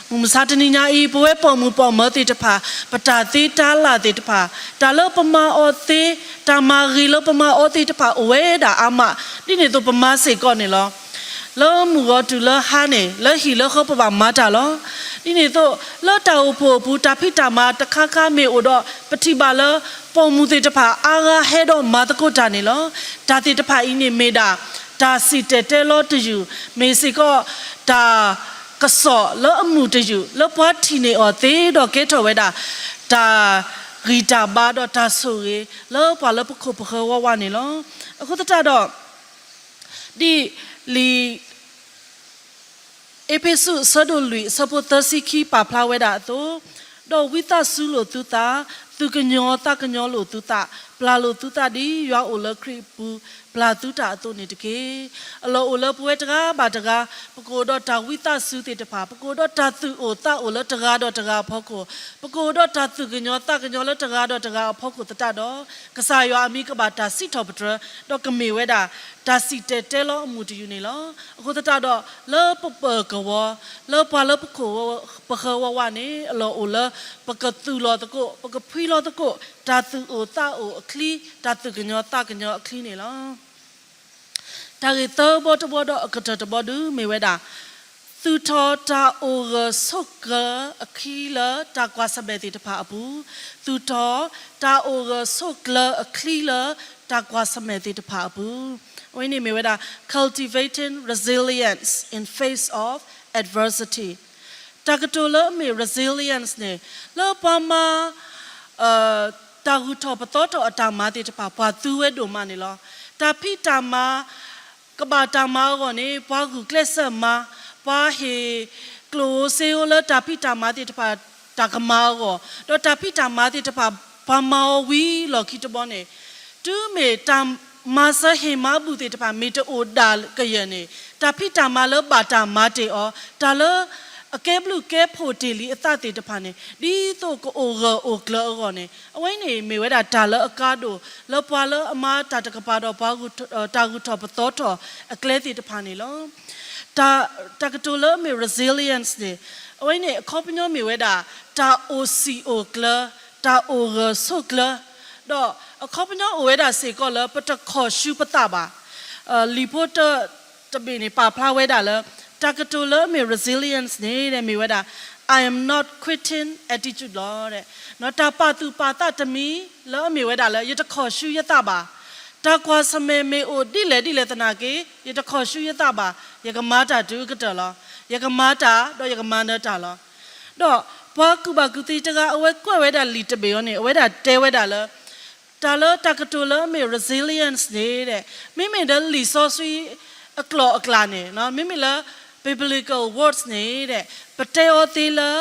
မုၢ်မဆါတနံၤညါအံၤ ပဝဲပိာ်မုၣ်ပိာ်မၢၤသ့ၣ်တဖၣ် ပတၢ်သ့တၢ်လၢ်သ့ၣ်တဖၣ် တၢ်လၢပမၤအီၤသ့, တၢ်မၤဂ့ၤလၢပမၤအီၤသ့ၣ်တဖၣ်အိၣ်ဝဲဒၣ်အါမး, ဒ်န့ၣ်အသိးပမၤစ့ၢ်ကီးန့ၣ်လီၤ. လၢမုၢ်ဂီၤတုၤလၢဟါန့ၣ် လၢဟံၣ်လၢဃီပဘၣ်မၤတၢ်လီၤ. ဒ်န့ၣ်အသိး လၢတၢ်အိၣ်ဖှိၣ်အပူၤ တၢ်ဖံးတၢ်မၤတခါခါမ့ၢ်အိၣ်ဒီး ပထံၣ်ဘၣ်လၢ ပိာ်မုၣ်သ့ၣ်တဖၣ်အါဂၤဟဲဒီးမၤသကိးတၢ်န့ၣ်လီၤ. တၢ်သ့ၣ်တဖၣ်အံၤန့ၣ်မ့ၢ်ဒၣ် တၢ်စံၣ်တဲၤတဲလီၤတယုၢ်, မ့ၢ်စ့ၢ်ကီး တၢ်ကစီၣ်လၢအမုာ်တယုၢ် လၢပှၤထံၣ်န့ၢ်အီၤသ့ဒီးကဲထီၣ်ဝဲဒၣ် တၢ် တၢ်ဂံၢ်တၢ်ဘါဒီးတၢ်ဆိၣ်ဂ့ၤ လၢပှၤလၢပခိၣ်ပဃၢၤဝီဝါန့ၣ်လီၤ. အဃိသတးဒီး ဒ်လံာ် အ့းဖ့းစူး အဆၢဒိၣ်လွံၢ် အဆၢဖိသၢဆံခံ ပာ်ဖျါဝဲဒၣ်အသိး, ဒီးဝံသးစူၤလိာ်သုသး, သူၣ်ကညီၤသးကညီၤလိာ်သုသး, ပျၢ်လိာ်သုသးဒ်ယွၤအိၣ်လၢခရံာ်အပူၤ ပျၢ်သုတၢ်အသိးန့ၣ်တက့ၢ်. အလီၢ်အိၣ်လၢပဝဲတဂၤဘၣ်တဂၤ, ပကအိၣ်ဒီးတၢ်ဝံသးစူၤသ့ၣ်တဖၣ်, ပကအိၣ်ဒီးတၢ်သူၣ်အိၣ်သးအိၣ်လၢတဂၤဒီးတဂၤအဖီခိၣ်, ပကအိၣ်ဒီးတၢ်သူၣ်ကညီၤသးကညီၤလၢတဂၤဒီးတဂၤအဖီခိၣ်သတးဒီး, ကစၢ်ယွၤအမံၤကဘၣ်တၢ်စံးထီၣ်ပတြၢၤ, ဒီးကမ့ၢ်ဝဲဒၣ် တၢ်စံၣ်တဲၤတဲလီၤအမူးတယုၢ်န့ၣ်လီၤ. အဃိသတးဒီး လၢပပၢၤကဝီၤ, လၢပှၤလၢပခိၣ်ပဃၢၤဝီဝါန့ၣ် အလီၢ်အိၣ်လၢ ပကသူၣ်လီၤသကိး, ပကဖှံလီၤသကိး တၢ်သူၣ်အိၣ်သးအိၣ်အချံ, တၢ်သူၣ်ကညီၤသးကညီၤအချံန့ၣ်လီၤ. တၢ်ဂ့ၢ်သၢဘီတဘီဒီးအကတၢၢ်တဘီဒုးမ့ၢ်ဝဲဒၣ်, သူၣ်ထီၣ်တၢ်အိၣ်ဂၢၢ်ဆိးကျၢၤအခံလၢတၢ်ကွၢ်ဆၢၣ်မဲာ်သ့ၣ်တဖၣ်အပူၤ, သူၣ်ထီၣ်တၢ်အိၣ်ဂၢၢ်ဆိးကျၢၤအချံလၢတၢ်ကွၢ်ဆၢၣ်မဲာ်သ့ၣ်တဖၣ်အပူၤ, အဝဲန့ၣ်မ့ၢ်ဝဲဒၣ် cultivating resilience in face of adversity. တၢ်ကတိၤလၢအမ့ၢ် resilience န့ၣ် လၢပှၤမၤ တၢ်ဂုၤထီၣ်ပသီထီၣ်အတၢ်မၤသ့ၣ်တဖၣ် ပှၤသူဝဲဒိၣ်မးန့ၣ်လီၤ. တၢ်ဖံးတၢ်မၤ ကဘၣ်တၢ်မၤအဂီၢ်န့ၣ် ပှၤဂုာ်ကျဲးစၢးမၤ, ပှၤဟ့ၣ်ကျိၣ်ဧိၤစ့ဧိၤလၢတၢ်ဖံးတၢ်မၤသ့ၣ်တဖၣ် တၢ်ကမၤအဂီၢ်, ဒီးတၢ်ဖံးတၢ်မၤသ့ၣ်တဖၣ် ပှၤမၤအီၤဝံၤလီၢ်ခံတဘျီန့ၣ်, တုၤမ့ၢ်တၢ်မၤစၢၤဟ့ၣ်မၤဘူၣ်သ့ၣ်တဖၣ် မ့ၢ်တအိၣ်ဒၣ်ကယၢၢ်န့ၣ်, တၢ်ဖံးတၢ်မၤလၢဘၣ်တၢ်မၤတ့ၢ်အီၤ, တၢ်လၢအကဲဘျုးကဲဖှိၣ်တ့ၢ်လံအသးသ့ၣ်တဖၣ်န့ၣ် ဒ်သိးကအိၣ်ဂၢၢ်အိၣ်ကျၢၤအဂီၢ်န့ၣ်, အဝဲန့ၣ်မ့ၢ်ဝဲဒၣ်တၢ်လၢအကါဒိၣ် လၢပှၤလၢအမၤတၢ်တကပၤဒီးပှၤ တၢ်ဂုၤထီၣ်ပသီထီၣ်အကျဲသ့ၣ်တဖၣ်န့ၣ်လီၤ. တၢ်ကတိၤလၢအမ့ၢ် resilience န့ၣ်, အဝဲန့ၣ်အခီပညီမ့ၢ်ဝဲဒၣ် တၢ်အိၣ်စံာ်အိၣ်ကျၢၤ, တၢ်အိၣ်ဂၢၢ်ဆိးကျၢၤ, ဒီးအခီပညီအိၣ်ဝဲဒၣ်စ့ၢ်ကီးလၢပတခီၣ်ဆူပသးဘၣ်. လံာ်ဖိတဘ့ၣ်န့ၣ် ပာ်ဖျါဝဲဒၣ်လၢ တၢ်ကတိၤလၢအမ့ၢ် resilience န့ၣ် မ့ၢ်ဝဲဒၣ် I am not quitting attitude လီၤ. တၢ်ပာ်သူၣ်ပာ်သးတမံၤလၢအမ့ၢ်ဝဲဒၣ်လၢ ယတခီၣ်ဆူယသးဘၣ်. တၢ်ကွၢ်ဆၢၣ်မဲာ်မ့ၢ်အိၣ်ဒ်လဲၣ်ဒ်လဲၣ်သနာ်က့ ယတခီၣ်ဆူယသးဘၣ်. ယကမၤတၢ်တုၤကတၢၢ်လီၤ. ယကမၤတၢ်ဒီးယကမၤနၢၤတၢ်လီၤ. ဒီးပှၤကူၣ်ဘၣ်ကူၣ်သ့တဂၤ အဝဲကွဲးဝဲဒၣ်လံာ်တဘ့ၣ်အံၤန့ၣ် အဝဲဒၣ်တဲဝဲဒၣ်လၢ တၢ်လၢတၢ်ကတိၤလၢအမ့ၢ် resilience န့ၣ် မ့မ့ၢ်လၢလံာ်စီဆှံအကျိာ်အကျဲန့ၣ် မ့မ့ၢ်လၢ biblical words န့ၣ် ပတဲအီၤသ့လၢ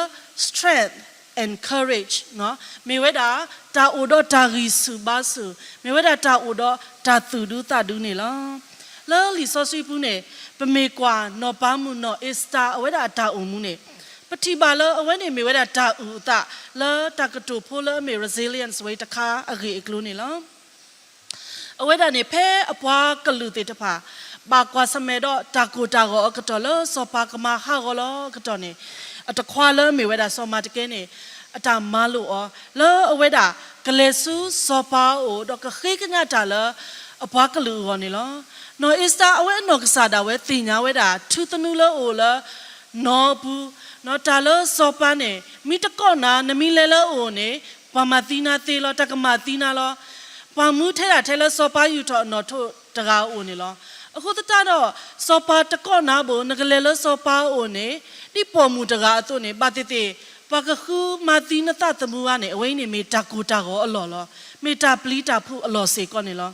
strength and courage မ့ၢ်ဝဲဒၣ် တၢ်အိၣ်ဒီးတၢ်ဂံၢ်ဆူၣ်ဘါဆူၣ်, မ့ၢ်ဝဲဒၣ်တၢ်အိၣ်ဒီးတၢ်သူၣ်ဒူသးဒူန့ၣ်လီၤ. လၢလံာ်စီဆှံပူၤန့ၣ် ပမ့ၢ်ကွၢ်နီၢ်ပၤမုၣ်နီၢ်အ့ၤစတၢၤ အဝဲဒၣ်အတၢ်အိၣ်မူန့ၣ် ပထံၣ်ဘၣ်လၢအဝဲန့ၣ်မ့ၢ်ဝဲဒၣ်တၢ်အုၣ်အသး လၢတၢ်ကတိၤဖိလၢအမ့ၢ် resilience ဝဲတခါအဂ့ၢ်အကျိၤန့ၣ်လီၤ. အဝဲဒၣ်န့ၣ် ဖဲအပှၤကလုာ်သ့ၣ်တဖၣ် ဘၣ်ကွၢ်ဆၢၣ်မဲာ်ဒီးတၢ်ကိၢ်တၢ်ဂီၤအကတီၢ်လၢစီၤပၤကမၤဟးဂီၤလီၤအကတီၢ်န့ၣ်, အတခွါလၢအမ့ၢ်ဝဲဒၣ်စီၤမၤတကဲန့ၣ် အတၢ်မၤလိာ်အီၤ လၢအဝဲဒၣ်ကလဲၤဆူစီၤပၤအအိၣ် ဒီးကဃ့ကညးတၢ်လၢအပှၤကလုာ်အဂီၢ်န့ၣ်လီၤ. နီၢ်အ့ၤစတၢၤ အဝဲအနီၢ်ကစၢ်ဒၣ်ဝဲသ့ၣ်ညါဝဲဒၣ် ထူသနူလၢအအိၣ်လၢ နီၢ်အပူၤ, တၢ်လၢစီၤပၤန့ၣ် မ့ၢ်တကိးနၤ နမ့ၢ်လဲၤလၢအအိၣ်န့ၣ် ပှၤမၤသံနၤသ့လီၤ, တၢ်ကမၤသံနၤလီၤ. ပှၤမူထဲဒၣ်ထဲလၢစီၤပၤယူာ်ထီၣ်အနီၣ်ထိးတဂၤအအိၣ်န့ၣ်လီၤ. အဃိသတးဒီး စီၤပၤတကိးနၤဘၣ် နကလဲၤလၢစီၤပၤအအိၣ်န့ၣ် ဒ်ပိာ်မုၣ်တဂၤအသိးန့ၣ် ဘၣ်သ့ၣ်သ့ၣ် ပှၤကဃုမၤသံနသးသမူဧါန့ၣ် အဝဲအံၤန့ၣ်မ့ၢ်တၢ်ကိၢ်တၢ်ဂီၤအလီၢ်လီၤ. မ့ၢ်တၢ်ပျံၤတၢ်ဖုးအလီၢ်စ့ၢ်ကီးန့ၣ်လီၤ.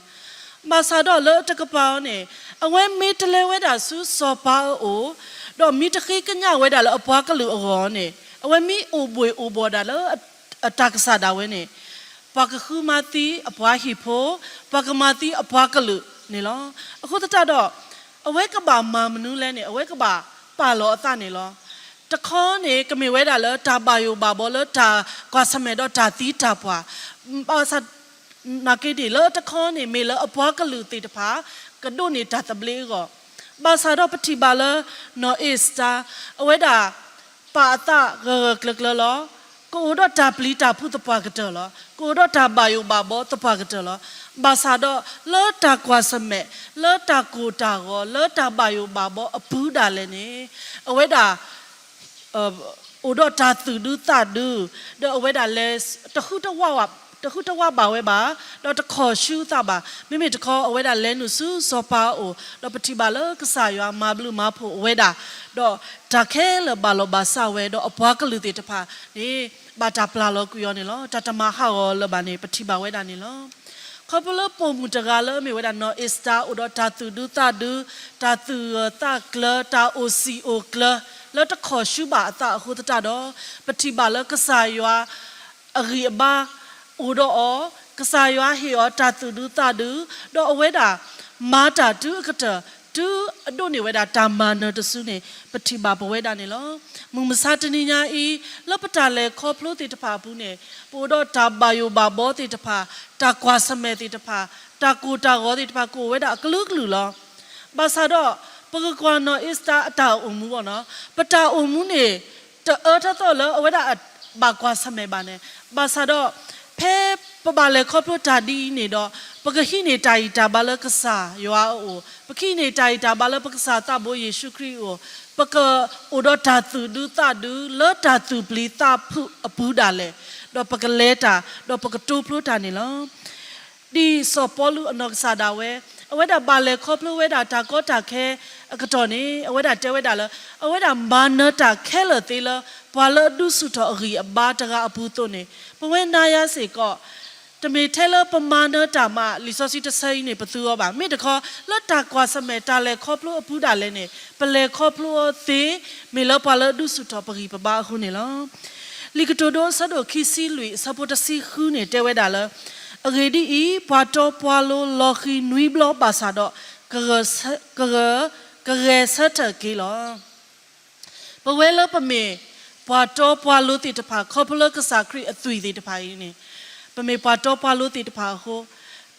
ဘၣ်ဆၣ်ဒီးလၢအတကပၤအီၤန့ၣ် အဝဲမ့ၢ်တလဲၤဝဲဒၣ်ဆူစီၤပၤအအိၣ်, ဒီးမ့ၢ်တဃ့ကညးဝဲဒၣ်လၢအပှၤကလုာ်အဂီၢ်န့ၣ် အဝဲမ့ၢ်အိၣ်ဘှ့ၣ်အိၣ်ဘှီၣ်ဒၣ်လၢ အတၢ်ကစၢ်ဒၣ်ဝဲန့ၣ် ပှၤကဃုမၤသံအပှၤဟံၣ်ဖိ, ပှၤကမၤသံအပှၤကလုာ်န့ၣ်လီၤ. အဃိသတးဒီး အဝဲကဘၣ်မၤမနုၤလဲၣ်န့ၣ် အဝဲကဘၣ်ပာ်လီၤအသးန့ၣ်လီၤ. တခီန့ၣ် ကမ့ၢ်ဝဲဒၣ်လၢတၢ်ဘၣ်ယိၣ်ဘၣ်ဘီလၢတၢ်ကွၢ်ဆၢၣ်မဲာ်ဒီးတၢ်သံတၢ်ပှၢ်, ဘၣ်ဆၣ် နာ်က့ဒ်လၢတခီန့ၣ် မ့ၢ်လၢအပှၤကလုာ်သ့ၣ်တဖၣ် ကဒိးန့ၢ်တၢ်သဘျ့အဂီၢ်, ဘၣ်ဆၣ်ဒီးပထံၣ်ဘၣ်လၢ နီၢ်အ့ၤစတၢၤ အဝဲဒၣ် ပာ်အသးဂၢၢ်ဂၢၢ်ကျၢၤကျၢၤလီၤ. ကအိၣ်ဒီးတၢ်ပျံၤတၢ်ဖုးသပှၢ်ကတၢၢ်လီၤ. ကအိၣ်ဒီးတၢ်ဘၣ်ယိၣ်ဘၣ်ဘီသပှၢ်ကတၢၢ်လီၤ. ဘၣ်ဆၣ်ဒီးလၢတၢ်ကွၢ်ဆၢၣ်မဲာ် လၢတၢ်ကိၢ်တၢ်ဂီၤ လၢတၢ်ဘၣ်ယိၣ်ဘၣ်ဘီအပူၤဒၣ်လဲာ်န့ၣ် အဝဲဒၣ် အိၣ်ဒီးတၢ်သူၣ်ဒူသးဒူ, ဒီးအဝဲဒၣ်လဲၤတဟူးတဝးဝး တဟူးတဝးဘၣ်ဝဲဘၣ်, ဒီးတခီၣ်ဆူအသးဘၣ်. မ့မ့ၢ်တခီ အဝဲဒၣ်လဲၤနုာ်ဆူစီၤပၤအအိၣ်, ဒီးပထံၣ်ဘၣ်လၢကစၢ်ယွၤမၤဘျုးမၤဖှိၣ်အဝဲဒၣ်, ဒီးတၢ်ခဲလၢာ်ဘၣ်လီၤဘၣ်စးဝဲ, ဒီးအပှၤကလုာ်သ့ၣ်တဖၣ်န့ၣ် ဘၣ်တၢ်ပျၢ်လီၤကွံာ်အီၤန့ၣ်လီၤ. တၢ်တမၤဟးဂီၤလၢၤဘၣ်န့ၣ် ပထံၣ်ဘၣ်ဝဲဒၣ်န့ၣ်လီၤ. ခီဖျိလၢပိာ်မုၣ်တဂၤလၢအမ့ၢ်ဝဲဒၣ်နီၢ်အ့ၤစတၢၤ အိၣ်ဒီးတၢ်သူၣ်ဒူသးဒူ, တၢ်သူၣ်ဂၢၢ်သးကျၢၤ, တၢ်အိၣ်စံာ်အိၣ်ကျၢၤ လၢတခီၣ်ဆူဘၣ်အသးအဃိသတးဒီး, ပထံၣ်ဘၣ်လၢကစၢ်ယွၤ အဂံၢ်အဘါအိၣ်ဒီးအီၤ, ကစၢ်ယွၤဟ့ၣ်အီၤတၢ်သူၣ်ဒူသးဒူ, ဒီးအဝဲဒၣ်မၤတၢ်တုၤအကတၢၢ်, တုၤအဒိးန့ၢ်ဝဲဒၣ်တၢ်မၤနၢၤတစုန့ၣ် ပထံၣ်ဘၣ်ပဝဲဒၣ်န့ၣ်လီၤ. မုၢ်မဆါတနံၤညါအံၤ, လၢပတၢ်လဲၤခီဖျိသ့ၣ်တဖၣ်အပူၤန့ၣ်, ပအိၣ်ဒီးတၢ်ဘၣ်ယိၣ်ဘၣ်ဘီသ့ၣ်တဖၣ်, တၢ်ကွၢ်ဆၢၣ်မဲာ်သ့ၣ်တဖၣ်, တၢ်ကိၢ်တၢ်ဂီၤသ့ၣ်တဖၣ် ကအိၣ်ဝဲဒၣ်အကလုာ်ကလုာ်လီၤ. ဘၣ်ဆၣ်ဒီး, ပကကွၢ်နီၢ်အ့ၤစတၢၤအတၢ်အိၣ်မူဘၣ်နီၤ, ပတၢ်အိၣ်မူန့ၣ် တအၢထီၣ်သီၣ်လၢအဝဲဒၣ်ဘၣ်ကွၢ်ဆၢၣ်မဲာ်ဘၣ်န့ၣ်, ဘၣ်ဆၣ်ဒီး, ဖဲပဘၣ်လဲၤခီဖျိတၢ်ဒ်အံၤန့ၣ်ဒီး, ပကဟံးန့ၢ်တၢ်ဂံၢ်တၢ်ဘါလၢကစၢ်ယွၤအအိၣ်, ပကဟံးန့ၢ်တၢ်ဂံၢ်တၢ်ဘါလၢပကစၢ်သးဘိယ့ၣ်ၡူးခရံာ်အအိၣ်, ပကအိၣ်ဒီးတၢ်သူၣ်ဒူသးဒူလၢတၢ်သူၣ်ပျံၤသးဖုးအပူၤဒၣ်လဲာ်, ဒီးပကလဲၤတၢ်, ဒီးပကတိဖျိတၢ်န့ၣ်လီၤ. ဒ်စီၤပီလူးအနီၢ်ကစၢ်ဒၣ်ဝဲ, အဝဲဒၣ်ဘၣ်လဲၤခီဖျိဝဲဒၣ်တၢ်ကီတၢ်ခဲအကတီၢ်န့ၣ်, အဝဲဒၣ်တဲဝဲဒၣ်လၢ, အဝဲဒၣ်မၤနၢၤတၢ်ခဲလၢာ်သ့လၢ ပှၤလၢအဒုးဆူၣ်ထီၣ်အဂံၢ်အဘါတဂၤအပူၤအသိးန့ၣ်, ပဝဲနၤယၤစ့ၢ်ကီး, တမ့ၢ်ထဲလၢပမၤနၢၤတၢ်မး လံာ်စီဆှံတဆၢအံၤန့ၣ် ပသူအီၤဘၣ်. မ့ၢ်တခီ, လၢတၢ်ကွၢ်ဆၢၣ်မဲာ်တၢ်လဲၤခီဖျိအပူၤဒၣ်လဲာ်န့ၣ်, ပလဲၤခီဖျိအီၤသ့, မ့ၢ်လၢပှၤလၢအဒုးဆူၣ်ထီၣ်ပဂံၢ်ပဘါအဃိန့ၣ်လီၤ. လံာ်ကတိၤဒိအဆၢဒိၣ်ခံဆံလွံၢ် အဆၢဖိတဆံဃုန့ၣ် တဲဝဲဒၣ်လၢ, အဂ့ၢ်ဒ်အံၤ, ပှၤတီပှၤလိၤလီၤဃံၤနွံဘျီဘၣ်ဆၣ်ဒီး, ကဂဲၤဆၢထၢၣ်က့ၤလီၤ. ပဝဲလၢပမ့ၢ်ပှၤတီပှၤလိၤသ့ၣ်တဖၣ် ခီဖျိလၢကစၢ်ခရံာ်အသွံၣ်သ့ၣ်တဖၣ်အံၤန့ၣ်, ပမ့ၢ်ပှၤတီပှၤလိၤသ့ၣ်တဖၣ်အဃိ,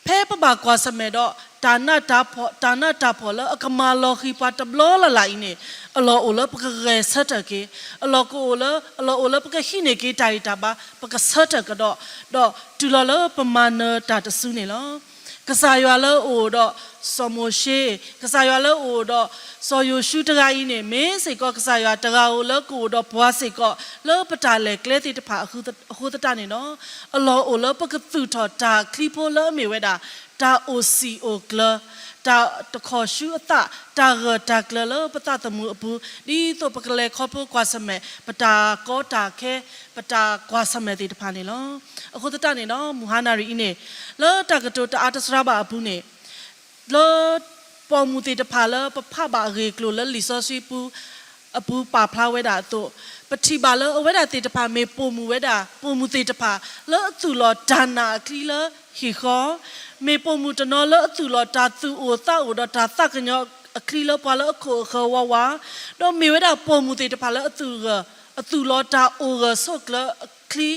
ဖဲပဘၣ်ကွၢ်ဆၢၣ်မဲာ်ဒီး တၢ်နးတၢ်ဖှီၣ်, တၢ်နးတၢ်ဖှီၣ်လၢအကမၤလီၤဃံၤပှၤတဘျီလၢ်လၢ်အံၤန့ၣ်, အလီၢ်အိၣ်လၢပကဂဲၤဆၢထၢၣ်က့ၤ, အလီၢ်ကအိၣ်လၢ, အလီၢ်အိၣ်လၢပကဟံးန့ၢ်က့ၤတၢ်ဂံၢ်တၢ်ဘါ, ပကဆၢထၢၣ်ကဒီး, ဒီးတုၤလီၤလၢပမၤနၢၤတၢ်တစုန့ၣ်လီၤ. ကစၢ်ယွၤလၢအအိၣ်ဒီးစီၤမိၤၡ့, ကစၢ်ယွၤလၢအအိၣ်ဒီးစီၤယိၤၡူတဂၤအံၤန့ၣ်, မ့ၢ်စ့ၢ်ကီးကစၢ်ယွၤတဂၤဧိၤလၢကအိၣ်ဒီးပှၤစ့ၢ်ကီး လၢပတၢ်လဲၤကျဲသ့ၣ်တဖၣ်အဃိသတးန့ၣ်ဒီး, အလီၢ်အိၣ်လၢပကသူၣ်ထီၣ်တၢ်ချံဖိလၢအမ့ၢ်ဝဲဒၣ် တၢ်အိၣ်စံာ်အိၣ်ကျၢၤ, တၢ်တခီၣ်ဆူအသး, တၢ်ဂၢၢ်တၢ်ကျၢၤလၢပသးသမူအပူၤ, ဒ်သိးပကလဲၤခီဖျိကွၢ်ဆၢၣ်မဲာ် ပတၢ်ကီတၢ်ခဲ, ပတၢ်ကွၢ်ဆၢၣ်မဲာ်သ့ၣ်တဖၣ်န့ၣ်လီၤ. အဃိသတးန့ၣ်ဒီး မုၢ်ဟါနၣ်ရံၣ်အံၤန့ၣ်, လၢတၢ်ကတိၤတအါတစှၤဘၣ်အပူၤန့ၣ်, လၢပိာ်မုၣ်သ့ၣ်တဖၣ်လၢပဖးဘၣ်အဂ့ၢ်အကျိၤလၢလံာ်စီဆှံပူၤ အပူၤပာ်ဖျါဝဲဒၣ်အသိး, ပထံၣ်ဘၣ်လၢအဝဲဒၣ်သ့ၣ်တဖၣ်မ့ၢ်ပိာ်မုၣ်ဝဲဒၣ်, ပိာ်မုၣ်သ့ၣ်တဖၣ် လၢအသူၣ်လီၤတၢ်နာ်အချံလၢဟံၣ်ဃီ, မ့ၢ်ပိာ်မုၣ်တနီၤလၢအသူၣ်လီၤတၢ်သူၣ်အိၣ်သးအိၣ်ဒီးတၢ်သးကညီၤအချံလၢပှၤလၢအခိၣ်အဃၢၤဝးဝး, ဒီးမ့ၢ်ဝဲဒၣ်ပိာ်မုၣ်သ့ၣ်တဖၣ်လၢအသူၣ်ဂၢၢ်, အသူၣ်လီၤတၢ်အိၣ်ဂၢၢ်ဆိးကျၢၤအချံ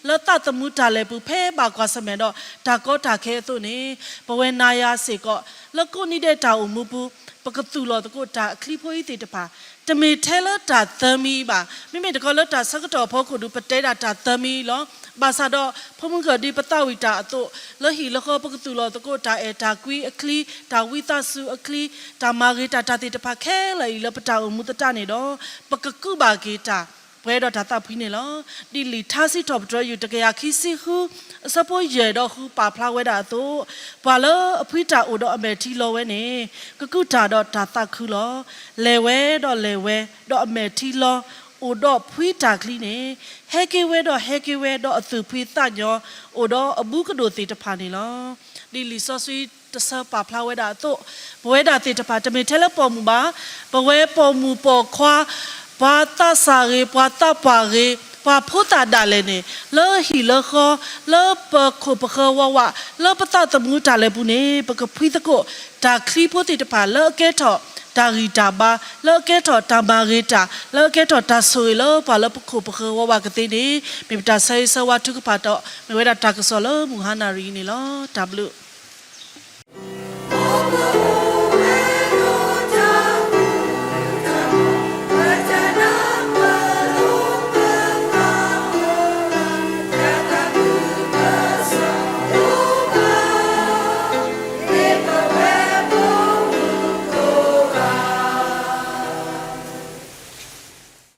လၢသးသမူတၢ်လဲၤပူၤ ဖဲဘၣ်ကွၢ်ဆၢၣ်မဲာ်ဒီးတၢ်ကီတၢ်ခဲအသိးန့ၣ်, ပဝဲနၤယၤစ့ၢ်ကီး လၢကိးနံၤဒဲးတၢ်အိၣ်မူပူၤ ပကသူၣ်လီၤသကိးတၢ်အချံဖိအံၤသ့ၣ်တဖၣ်, တမ့ၢ်ထဲလၢတၢ်သၢမံၤဘၣ်. မ့မ့ၢ်တခီလၢတၢ်ဆၢကတီၢ်အဖီခိၣ်ဒုး ပတဲဒၣ်တၢ်သၢမံၤလီၤ. ဘၣ်ဆၣ်ဒီး ဖိမုၣ်ဂၢၢ်ဒ်ပသးဝံၣ်တၢ်အသိး, လၢဟံၣ်လၢဃီပကသူၣ်လီၤသကိးတၢ်အဲၣ်တၢ်ကွံအချံ, တၢ်ဝံသးစူၤအချံ, တၢ်မၤဂ့ၤတၢ်တၢ်သ့ၣ်တဖၣ်ခဲလၢာ်အံၤလၢပတၢ်အိၣ်မူသတးန့ၣ်ဒီး, ပကကူးဘၣ်က့ၤတၢ် ပှဲၤဒီးတၢ်သးဖှံန့ၣ်လီၤ. ဒ်လံာ်ထါစံးထီၣ်ပတြၢၤ ယူၢ်တကယၤခံဆံဃု အဆၢဖိယဲၢ်ဒီးဃုပာ်ဖျါဝဲဒၣ်အသိး, ပှၤလၢအဖှံတၢ်အိၣ်ဒီးအမဲာ်ထံလီဝဲန့ၣ်, ကကူးတၢ်ဒီးတၢ်သးခုလီၤ. လဲၤဝဲဒီးလဲၤဝဲ, ဒီးအမဲာ်ထံလီ, အိၣ်ဒီးဖှံတၢ်ချံန့ၣ်, ဟဲက့ၤဝဲဒီးဟဲက့ၤဝဲ, ဒီးအသူၣ်ဖှံသးညီ, အိၣ်ဒီးအဘူးကဒိၣ်သ့ၣ်တဖၣ်န့ၣ်လီၤ. ဒ်လံာ်စီဆှံတဆၢပာ်ဖျါဝဲဒၣ်အသိး, ပဝဲဒၣ်သ့ၣ်တဖၣ် တမ့ၢ်ထဲလၢပိာ်မုၣ်ဘၣ်, ပဝဲပိာ်မုၣ်ပိာ်ခွါ, ပှၤသးစၢ်ဂ့ၤ, ပှၤသးပှၢ်ဂ့ၤ, ပှၤဖိသၣ်ဒၣ်လဲာ်န့ၣ်, လၢဟံၣ်လၢဃီ, လၢပခိၣ်ပဃၢၤဝးဝး, လၢပသးသမူတၢ်လဲၤပူၤန့ၣ်, ပကဖှံသကိးတၢ်ချံဖိသ့ၣ်တဖၣ် လၢအကဲထီၣ်တၢ်ဂံၢ်တၢ်ဘါ, လၢအကဲထီၣ်တၢ်မၤဂ့ၤတၢ်, လၢအကဲထီၣ်တၢ်ဆိၣ်ဂ့ၤလၢပှၤလၢပခိၣ်ပဃၢၤဝးဝးကသ့န့ၣ်, မ့ၢ်ပတၢ်ဆၢဂ့ၤဆၢဝါထုကဖၣ်ဒီး မ့ၢ်ဝဲဒၣ်တၢ်ကစီၣ်လၢမုၢ်ဟါနၣ်ရံၣ်အံၤန့ၣ်လီၤ. တၢ်ဘျုး